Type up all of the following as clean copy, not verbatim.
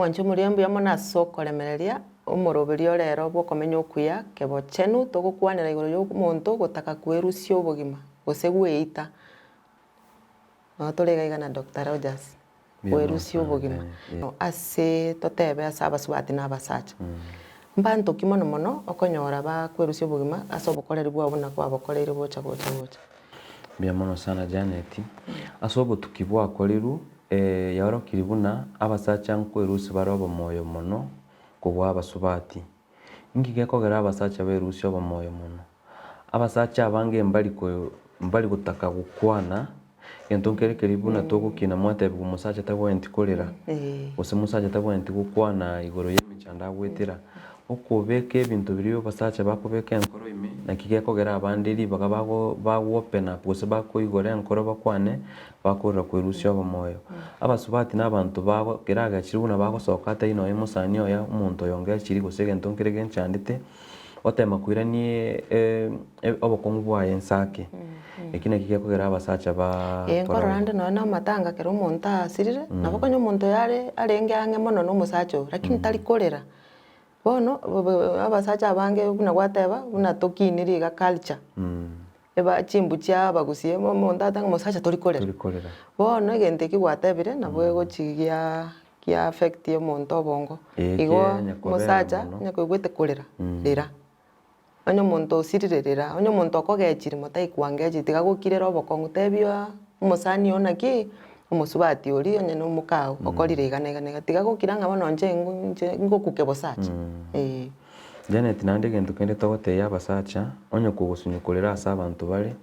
Omwanche omoria mbuya mono ase okoremereria omoroberio rero bw'okomenya okuya kebochenu togokwanera igoro y'omonto ogotaka kwerusia obogima gose gweita. Nabo tore iga iga na Doctor Rogers, kwerusia obogima ase totebe ase abasubati na abasacha. Mbanto ki mono mono okonyora bakwerusia obogima ase obokoreri bwabo buna kwabokoreire gocha gocha gocha? Mbuya mono sana Janet. Ase obotuki bwakorirwe, yaorokirie buna abasacha nkwerusia bare obomoyo mono kobua abasubati. Inki gekogera abasacha berusie obomoyo mono? Abasacha abange mbari ko mbari gotaka gokwana, egento nkere keria buna togokina mwatebigwa omosacha tabwenereti korera, gose omosacha tabwenereti gokwana igoro y'emechando agoetera. Okobeka ebinto biria abasacha bakobeka enkoro ime, naki gekogera abande ribaga bago bago open up gose bakoigora enkoro bakwane, bakorera kwerusia obomoyo. Abasubati na abanto bago kera agechire buna bagosoka atari nonya omosani oye, omonto oyo ongechiri gose egento nkere genchandete, otema koirania obokong'u bwaye inse ake. Eki nakio gekogera abasacha ba Ee, nkorora ande nonya na amatanga ekero omonto asirire, nabo konya omonto oyo are arenge ang'e mono na omosacha oyo, lakini tari korera. Bono abasacha abange buna gwateba, buna tokiniri iga culture, eba chimbu chia abagusii omonto ateba ng'a mosacha tori korera. Tori korera. Bono egento ekio gwatebire nabo egochi gia gia affect omonto obongo. Ee, Igo kianya kobera omosacha mono. onye koigwete korera, rera. Onye omonto osirire rera, onye omonto okogechire motaikwangechi tiga gokirera obokong'u tebia omosani oo naki, omosubati oria onye na omokao okorire iga na iga na iga, tiga gokira ng'a bono inche inche ngokuke bosacha eh. Janet naende egento kende togotebia abasacha, onye kogosunyukorera ase abanto bare,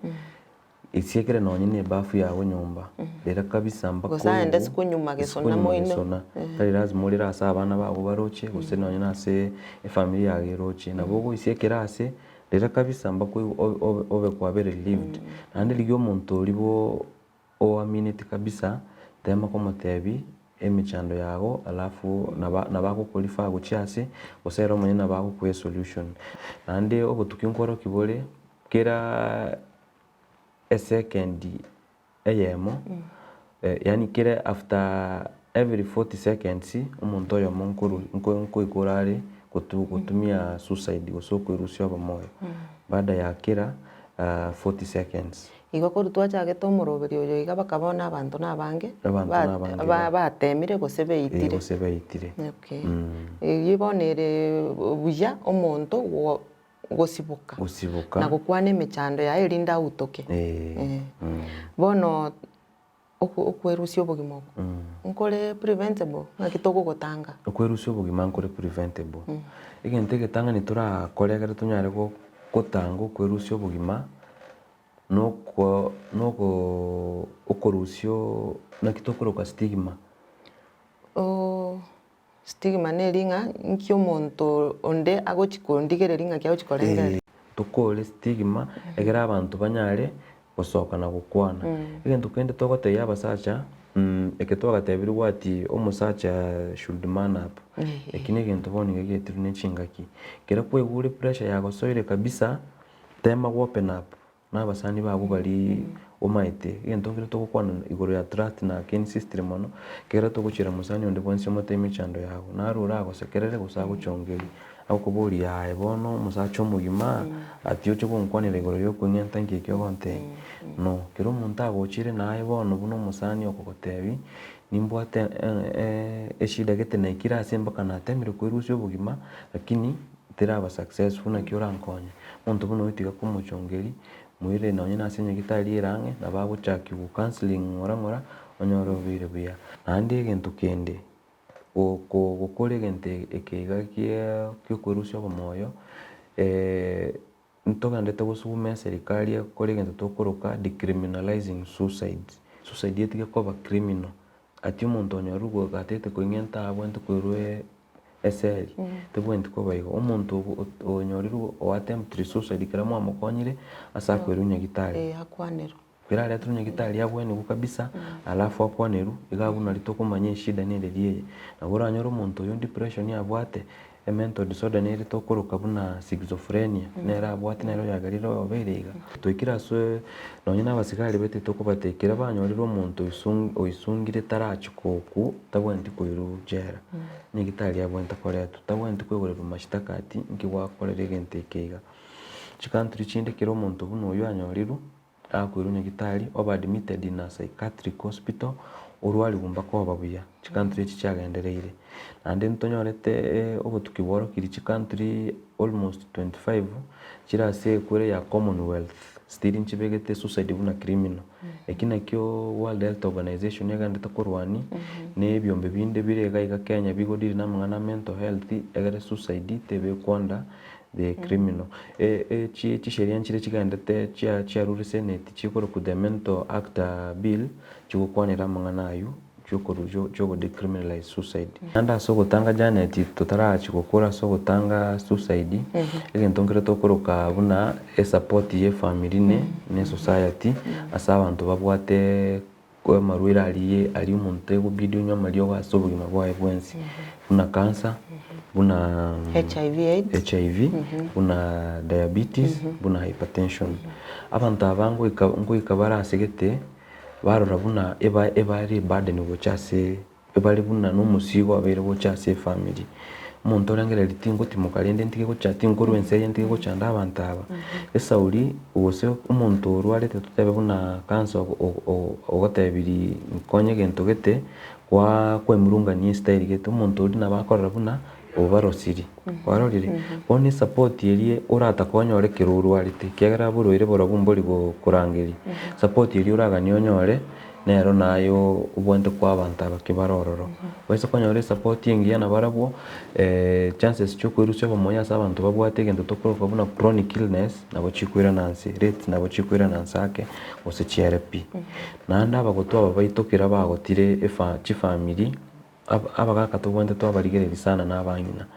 Esiekere nonye ne ebafu yago nyomba, rera kabisa mpaka Gose aende oigwe isiko nyuma isiko gesona nyuma moino. gesona. Tari lazima orere ase abana bago baroche gose nonye na ase efamiri yago eroche. Nabo ogoisiekera ase, rera kabisa mpaka oigwe obe obe obe kwabe relieved. Naende rigia omonto oria bo oamineti kabisa, tema komotebia emechando yago alafu nabo nabo agokorefer gochia ase, gose ere omonyene nabo agokoa esolution. Naende obotuki nkorokigwa bore, kera esekendi eyemo, yaani kere after every 40 seconds, omonto oyomo nkoru nko nkoikora are gotu gotumia suicide gose okoerusia obomoyo, baada ya kera 40 seconds. Igo korwa twachagete omoroberio oyo iga bakaba bono abanto nabange, Abanto ba- nabange ba- ba- batemire gose Eh, beitire. gose beitire. Okay. Eyio bono ere buya omonto go gosiboka, Gosiboka. na gokwana emechando yaye erinde autoke. Eh. Eh. Bono oko- okwerusia obogima oko, nkore preventable? Ng'aki togogotanga? Okwerusia obogima nkore preventable. Egento egetang'ani torakore ekero tonyare go- gotanga okwerusia obogima, noko nokoo okorusia oo naki tokoroka stigma. Oo. Stigma neri ng'a nki omonto onde agochi kondigereria ng'aki agochi korengereria. Tokore stigma ekero abanto banyare gosoka na gokwana. Egento kende togotebia abasacha, eke twagatebirie ati omosacha should man up, eki na egento bono iga giaetirwe ne chingaki. Ekero kwaigure pressure yagosoire kabisa, tema go open up. Na abasani bago baria omaete, egento nkere togokwana igoro ya trust na kinsistire mono, ekero togochiera mosani onde bwensi omotebi emechando yago, naro oragosekerere gose agochongerie, agokoboria aye bono omosacha omogima, ati oche gonkwanera igoro ya okweng'enta nki ekio ogontebia. No, kera omonto agochire naye bono buna omosani okogotebi, nimbwate eshida gete naikire ase mpaka natemire koerusia obogima, lakini teraba successful naki orankonye. Omonto buna oyio tiga komochongeria, moire nonye nase enyagitari ere ang'e, nabo agochakigwa counselling ng'ora ng'ora, onyore obeire buya. Naende egento kende, goko gokora egento eke iga kia okwerusia obomoyo, ntogenderete gosuguma eserikari ekore egento tokoroka decriminalizing suicide. Suicide etige koba criminal, ati omonto onyorire gatete koing'enta abwenerete koirwa eseri, tebwenereti koba igo. Omonto onyorirwe o attempted suicide ekero mwamokonyire, ase akoirwa nyagitari. Eh, akwanerwe. Ekero areterwe nyagitari abwenerwe kabisa, alafu akwanerwe, iga abwo nari tokomanya eshida nereri eye. Nabo oranyore omonto oyo depression abwate. Emental disorder nere tokoroka buna schizophrenia, nere abwate nere oyagerire obeire iga. Twaikire ase nonye na abasigari baito tokobatebia ekero banyorire omonto oisungire tarachi gokwa tabwenereti koirwa jela, nyagitari abwenerete koretwa, tabwenereti koigorerwa mashtaka ati nki gwakorire egento eke iga. Chicountry chinde ekero omonto buna oywo anyorirwe, Akoirwa nyagitari, obe admitted in a psychiatric hospital, orwarigwe mpaka oba buya. Chicountry echi chiagendereire. Naende ntonyorete obotuki bworokiri chicountry almost 25 chire ase ekwere ya commonwealth still nchibegete suicide buna criminal. Eki nakio World Health Organization egenderete korwania na ebiombe binde bire iga iga Kenya bigodeal na amang'ana a mental health egere suicide tebekwa under the criminal. Chisheria nchire chigendete chiarure senate chikorokwa the mental act bill chigokwanera amang'ana aywo chiogo decriminalize suicide. Naende ase ogotanga Janet totarachia gokora ase ogotanga suicide, egento nkere tokoroka buna esupport ye efamiri ne esociety ase abanto babwate amarwaire aria aria omonto egobidi onywe amariogo ase obogima bwaye bwensi, buna cancer, buna HIV AIDS. HIV, buna diabetes, buna hypertension. Abanto aba ngoika ngoika bare ase gete, barora buna eba ebare eburden gocha ase Bare buna nomosigo obeire gocha ase efamiri. Omonto orengereria tingotimoka rende ntige gocha tinkorwa ense eye ntige gochanda abanto aba. Esauri gose omonto orwarete totebe buna cancer ogotebirie nkonye egento gete, kwa kwemurungania estyle gete, omonto oria nabo akorora buna obarosirie, kwarorire? Bono esupport eria oratake onyore ekero orwarete ekiagera oborwaire borobwo mbori korangeria, support eria oraganie onyore. Nero naye obwenerete koa abanto aba ki bare ororo. Obaise konyora esapoti engiya nabarabwo, chances chia okoerusia obomoyo ase abanto babwate egento tokoroka buna chronic illness, nabo chikoirana nse, rates nabo chikoirana nse ake, gose chiere pi. Naende abagotu aba baito kera bagotire efa chifamiri. Abagaka tobwenerete twabarigereria sana na abang'ina,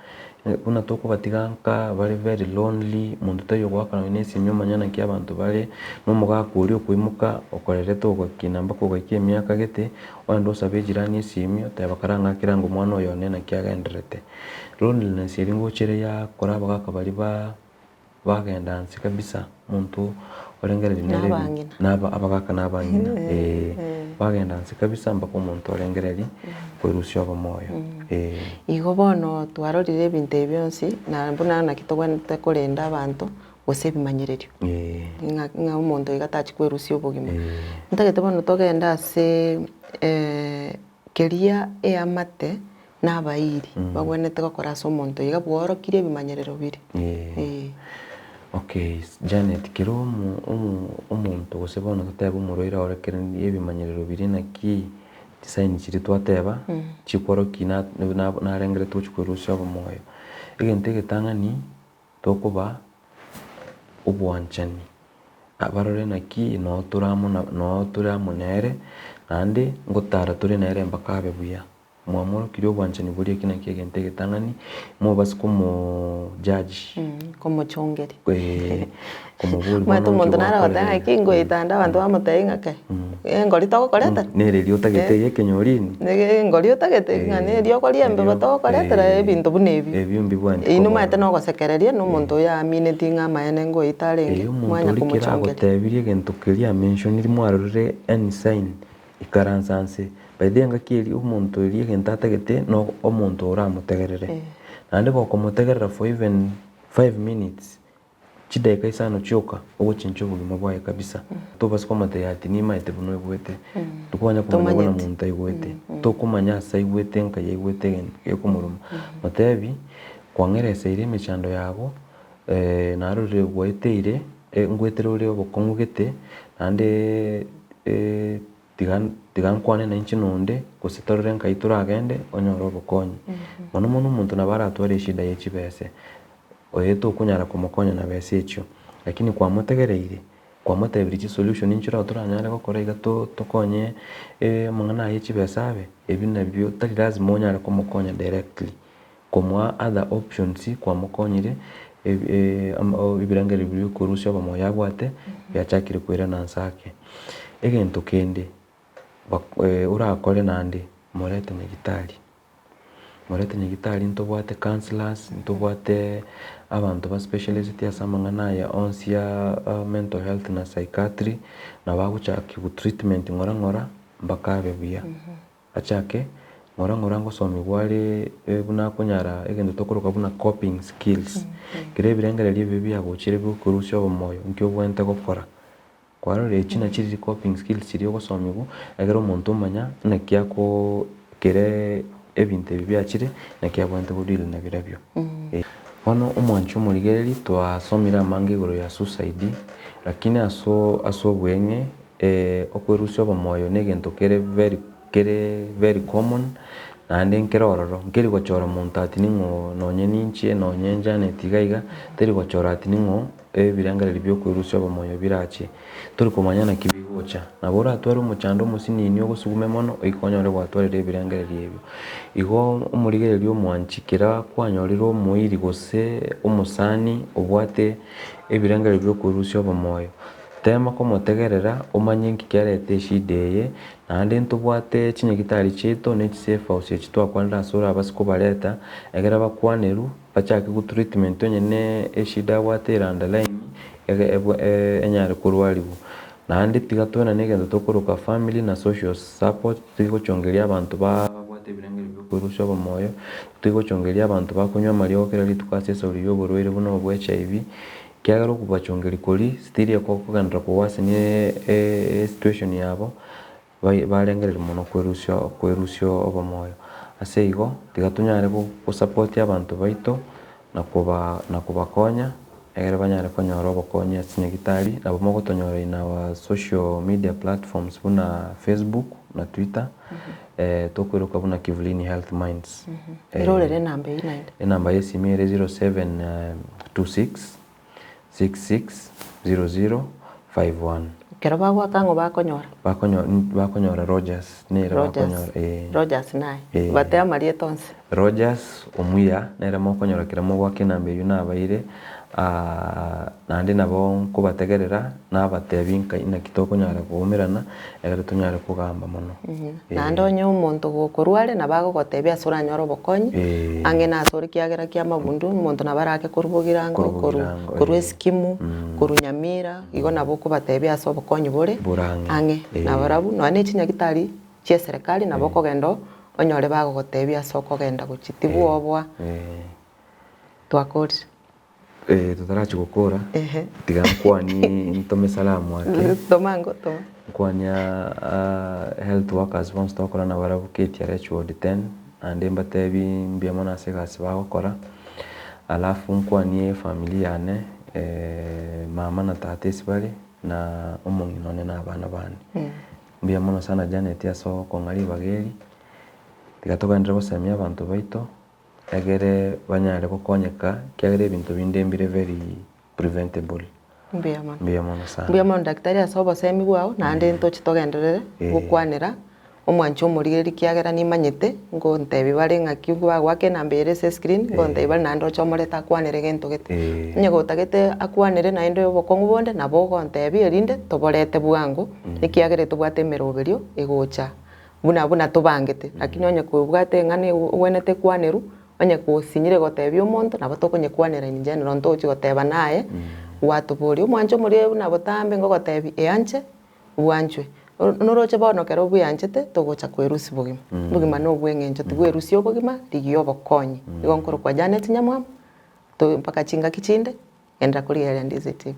buna tokobatiga nka bare very lonely, monto taiyo ogoaka nonye na esimi omanye naki abanto bare, na omogaka oria okoimoka okorerete ogokina mpaka ogaika emiaka gete, ogende osabe ejirani esimi oteba karang'akere ango omwana oyo one naki agendererete. Loneliness eria ngocha ere yakora abagaka baria ba. Bagenda nse kabisa, omonto orengereria nere Nabang'ina. naba abagaka na abang'ina eh, bagenda nse kabisa mpaka omonto orengereria kwerusia obomoyo eh. Igo bono twarorire ebinto ebi bionsi, na buna naki togwenerete korenda abanto, gose ebimanyererio, ng'a ng'a omonto iga tachia kwerusia obogima. Ntagete bono togende ase keria eamate na abairi bagwenerete gokora ase omonto iga bworokirie ebimanyerero biria. Ee. Okay, Janet, kera omo omo omonto gose bono totebe omorwaire aorokeranie ebimanyerero biria naki chisaini chiria twateba chikworokia na na narengerete gochia koerusia obomoyo. Egento egetang'ani tokoba obwanchani, abarore naki noo tore amo na noo tore amo nere, naende ngotara tore nere mpaka abe buya. Mwamorokirie obwanchani boria eki nakio egento egetang'ani, mobase komo judge. Komochongeria. Komoboria bono Omanyete nki omonto nare agoteba gwakorire. ng'a ngoita ande abanto bamotebia ng'a kai, engori togokoretera? Nere eria otagete eye ekenyorini? Engori otagete ng'a neria okoria embeba togokoretera ebinto buna ebio. Ebio mbibwaneti Inwe koba omanyete ororo. nogosekereria na omonto oyo aamineti ng'a amaene ngoita arenge, Erio omonto mwanya oria kera komochongeria. agotebirie egento keria amentioniri mwarorire any sign, Ikaransa nse. By the way engaki eria omonto oria egento atagete no omonto oramotegerere. Naende gokomotegerera for even 5 minutes, chidaeka isano chioka, ogochenchia obogima bwaye kabisa. Tobasa komotebia ati nimaete buna oigwete, tokonya komanya buna Tomanyeti. monto aigwete, tokomanya ase aigwete nkai aigwete egento gekomoruma. Motebi, kwang'ereseire emechando yago, narorire gwaeteire, ngwetere ore obokong'u gete, naende tiga tiga nkwane nainche nonde, gose torore nkai toragende onyore obokonyi. Mono mono omonto nabo aratware eshida ya chibese, oye tokonyara komokonya na besa echio, lakini kwamotegereire, kwamotebirie chisolution nchire oo toranyare gokora iga to tokonye amang'ana aya ya chibesa abe, ebi nabio tari lazima onyare komokonya directly. Komoa other options kwamokonyire ebirengererio biria okorusia obomoyo abwate biachakire koirana nse ake. Egento kende orakore naende morete nyagitari. Morete nyagitari ntobwate counsellors, ntobwate abanto ba specialised ase amang'ana aya onsi ya mental health na psychiatry, nabo agochakigwa treatment ng'ora ng'ora mpaka abe buya. Achake ng'ora ng'ora ngosomigwa are buna akonyara egento tokoroka buna coping skills. Ekero ebirengererio ebibe biagochire bigokorusia obomoyo, nki obwenerete gokora. Kwarora echi nachi riri coping skills chiria ogosomigwa, ekero omonto omanya naki akoo kere ebinto ebi biachire, naki abwenerete go deal nabirobio. Bono omwanchi omorigereria twasomire amange igoro ya suicide, lakini aso ase obweng'e okwerusia obomoyo na egento kere very kere very common, naende nkere ororo, nkeri gochora monto ati ning'o nonye ninche nonye Janet iga iga, teri gochora ati ning'o ebirengererio bi'okwerusia obomoyo birache, tori komanya naki bigocha. Nabo oratware omochando omosinini ogosugume mono, oike onyore gwatwarire ebirengererio ebio. Igo omorigereria omwanchi kera kwanyorire omoiri gose omosani obwate ebirengererio bi'okwerusia obomoyo, tema komotegerera omanye nki kiareta eshida eye, naende ntobwate chinyagitari chiaito ne chisafe house echi twakwanire ase orabase kobareta, ekero bakwanerwa. Bachake go treatment onye ne eshida abwate ere underline enyare korwariwa. Naende tiga toenane egento tokoroka family na social support, totige gochongeria abanto babwate ebirengererio bia okwerusia obomoyo, totige gochongeria abanto bakonywa amariogo kera rituko ase esauri ya oborwaire buna obwa HIV, ekiagera okobachongeria koria still ekogenderera kowasenia esituation yabo. Barengereria mono kwerusia kwerusia obomoyo. Ase igo, tiga tonyare gosapotia abanto baito na koba na kobakonya, egere banyare konyora obokonyi ase chinyagitari, nabo mogotonyora in our social media platforms buna Facebook na Twitter, tokweroka buna Kivulini Health Minds. Erorere enamba eyio naende. Enamba ya esimi ere 0726 660051. Ekero bagoaka ng'o bakonyora? Bakonyo bakonyora Rogers nere Rogers. bakonyora eh. Rogers naye. Eh. Batebe amarieta onsi. Rogers omuya nere mokonyora kera mogoaka enamba eyio nabaire naende nabo nkobategerera nabatebi nkai naki tokonyara koumerana ekero tonyare kogamba mono. Naende onye omonto gokorwa are nabo agogotebia ase oranyore obokonyi, ang'e nase ore kiagera kia amagundu, omonto nabo arake korwa Bogirango, Korwa korwa Bogirango, korwa eh. Esikimu, korwa Nyamira, igo nabo okobatebia ase obokonyi bore Bore ang'e. ang'e. Eh. Nabarabwo nonya ne chinyagitari chia eserekari nabo okogenda oo, onyore bagogotebia ase okogenda gochia, tibwoboa, Eh. twakorire. Eh, totarachia gokora, Ehe. tiga nkwanie ntome salamu ake. Toma ngotoma. Nkwanie health workers bonsi togokora nabarabwo KTRH ward 10, naende mbatebi mbuya mono ase egasi bagokora. Alafu nkwanie efamiri yane, mama na tata ase bare, na omong'ina one na abana bane. Mbuya mono sana Janet ase okong'a ribaga eri, tiga togenderere gosemia abanto baito. Egere banyare gokonyeka, ekiagera ebinto binde mbire very preventable. Mbuya mono. Mbuya mono sana. Mbuya mono daktari ase obosemi bwao, naende ntoche togenderere gokwanera omwanchi omorigereria ekiagera nimanyete ngontebi bare ng'aki bagoaka enamba ere ase escreen, ngontebi bare naende oche omorete akwanere gento gete. Onye gotagete akwanere naende obokong'u bonde nabo ogontebia erinde toborete bwango, ekiagera tobwate emeroberio egocha. Buna buna tobangete, lakini onye kobwate eng'ana egwenerete ekwanerwa, onye gosinyire gotebia omonto, nabo tokonyekwanera in general ntogochi goteba naye, gwatoboria. Omwancho omoria buna botambe ngogotebia eanche, bwanchwe. Noroche bono ekero bweanchete, togocha kwerusia bogima. Obogima na obweng'encho tibwerusia obogima, rigia obokonyi. Igo nkorokwa Janet Nyamwamu, to mpaka chingaki chinde, genda korigereria Ndizi TV.